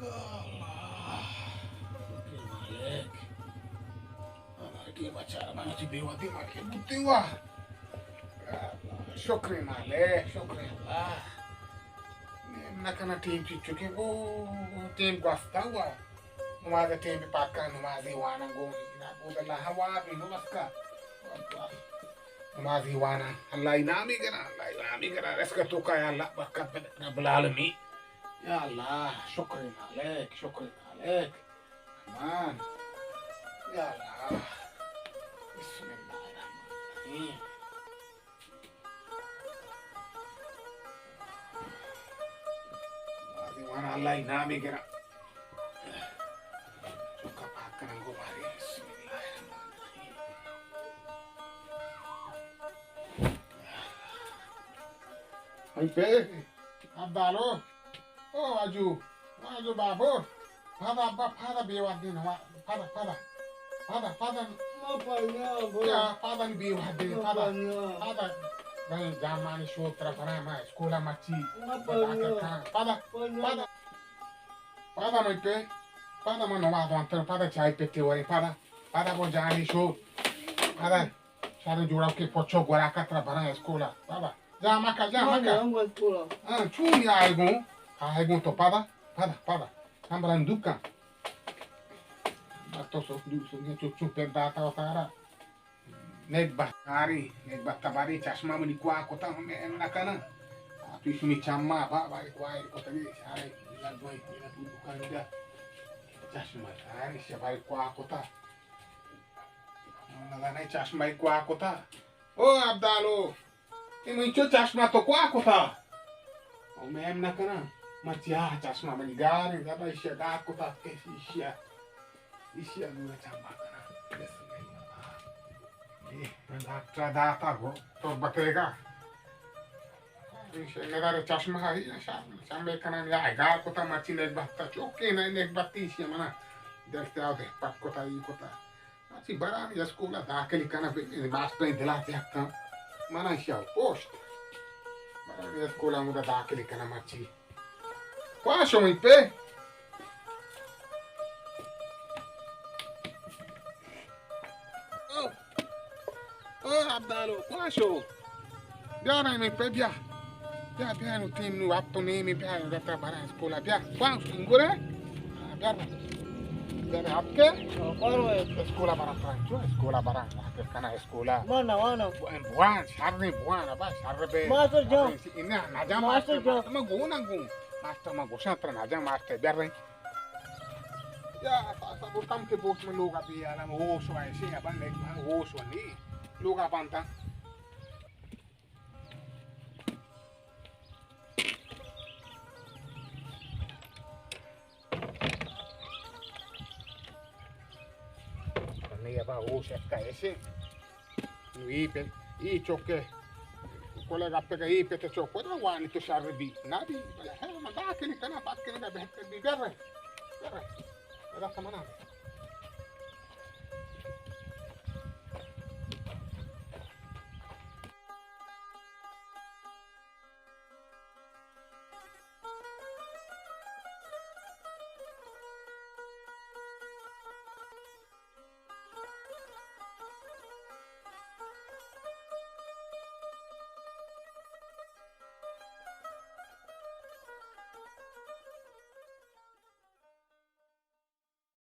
اللہ، شکر مالک۔ ہمارے ٹیم اچھا، ہمارا چی بے وادی مالک بوتے ہوا۔ شکر مالک، شکر اللہ۔ نہ کنا ٹیم چی چکے وہ ٹیم گوستا ہوا۔ نماز ٹیم پہ پاکا نمازی وانا گو۔ نہ بود اللہ ہوا بھی نماز کا۔ نمازی وانا، اللہ نامی گرا، اللہ نامی گرا، رزق تو کا یا اللہ، برکت دے رب العالمین۔ یا اللہ، شکر مالک، شکر مالک۔ امان۔ یا اللہ۔ بسم اللہ الرحمن الرحیم۔ نمازی وانا، اللہ نامی گرا۔ چکا پاک کنن گو باری۔ بسم اللہ الرحمن الرحیم۔ ہائی پہ، عبدالو، او آجو، آجو بابو، پادا ابا، پادا بے وادی نوا، پادا، پادا، پادا، پادا۔ ما پایا، بابا۔ یا، پادا نی بے وادی، ما پادا، پایا۔ پادا۔ بھائی، جامانی شو ترا بنا، ما اسکولا مچی۔ ما پایا۔ پادا، پایا۔ پادا۔ پادا من پہ، پادا من نماز وانتن، پادا چائے پیتے ورے، پادا، پادا بو جانی شو، پادا شارے جوڑا کے پچو گورا کترا برا اسکولا، پادا، جا مکا، جا ما مکا۔ جاؤں گا اسکولا۔ ہاں، چون آئے گوں، آئے گوں تو پادا، پادا، پادا، ہم بران دکان۔ بس تو سو، دو سو، چو، چو، پہ داتا وتارا۔ نیک بخت باری، نیک بخت باری، چشمہ منی کوا کتا، ہمے نہ کناں۔ آ پیشمی چما با، باری کوا کتا، یہ سارے لگوئی، یہ تو دکان دا۔ چشمہ سارے شباری کوا کتا۔ نہ زانے چشمہ کوا کتا۔ او عبدالو، اے منی چو چشمہ تو کوا کتا؟ او میم نہ کناں۔ مرچی آ چشمہ منی گار انت، دابا ایشی ء گار کتا کہ ایشی ء، ایشی ء دور چمبا کناں۔ بسم اللہ۔ اے ڈاکٹر ء داتا گو تربتے گا۔ ایشی ء ندر چشمہ ہی شام، شام بے کناں یا گار کتا مرچی نیک بخت چوکے نہ نیک بختی ایشی ء منا دلتے آو دے پٹ کتا ای کتا۔ مرچی برانی اسکول ء داخلی کناں، بہ ماسٹر ء دل ء تہتاں۔ من ء ایشی ء پوشت۔ برانی اسکول ء ہمودا داخلی کناں مرچی۔ کواں شو منی پہ؟ او، او عبدالو، کواں شو؟ بیا نہ منی پہ بیا۔ بیا، بیا، نو تیم نو ہپت و نیمی، بیا، رتا برا اسکولا، بیا۔ کواں انگورے؟ ہاں، بیا، بیا۔ بیا، بیا، ہپت کے؟ ہاں، کواں روئے؟ اسکولا برا پرانچو، اسکولا برا، آخر کنا اسکولا۔ وانا، وانا۔ بوان، بوان، شر نہیں، بوان، ابا، شر بے۔ ماسٹر جان۔ شر نہیں، نہ، نہ جان ماسٹر ماسٹر، جان۔ ماسٹر ما گو نہ گو۔ ماسٹر ما گوشاں ترا نہ جان ماسٹر، بیا رہے۔ یا، سا، سا، بولتم کہ بوش من لوگا بی عالم ہوش و ایشی، ابا، نیک، ہوش و نہیں۔ لوگا بانتا۔ نی ابا ہوش اتکا ایسے۔ نو ای پہ، ای چوکے، کولے گپے کا ای پہ تے چوکو دا وانی تو شر بی۔ نہ بی، بلے ہے، من دا کلی کنا، بات کلی کا بہتر بی، بر رہے، بر رہے۔ ادا سمنا۔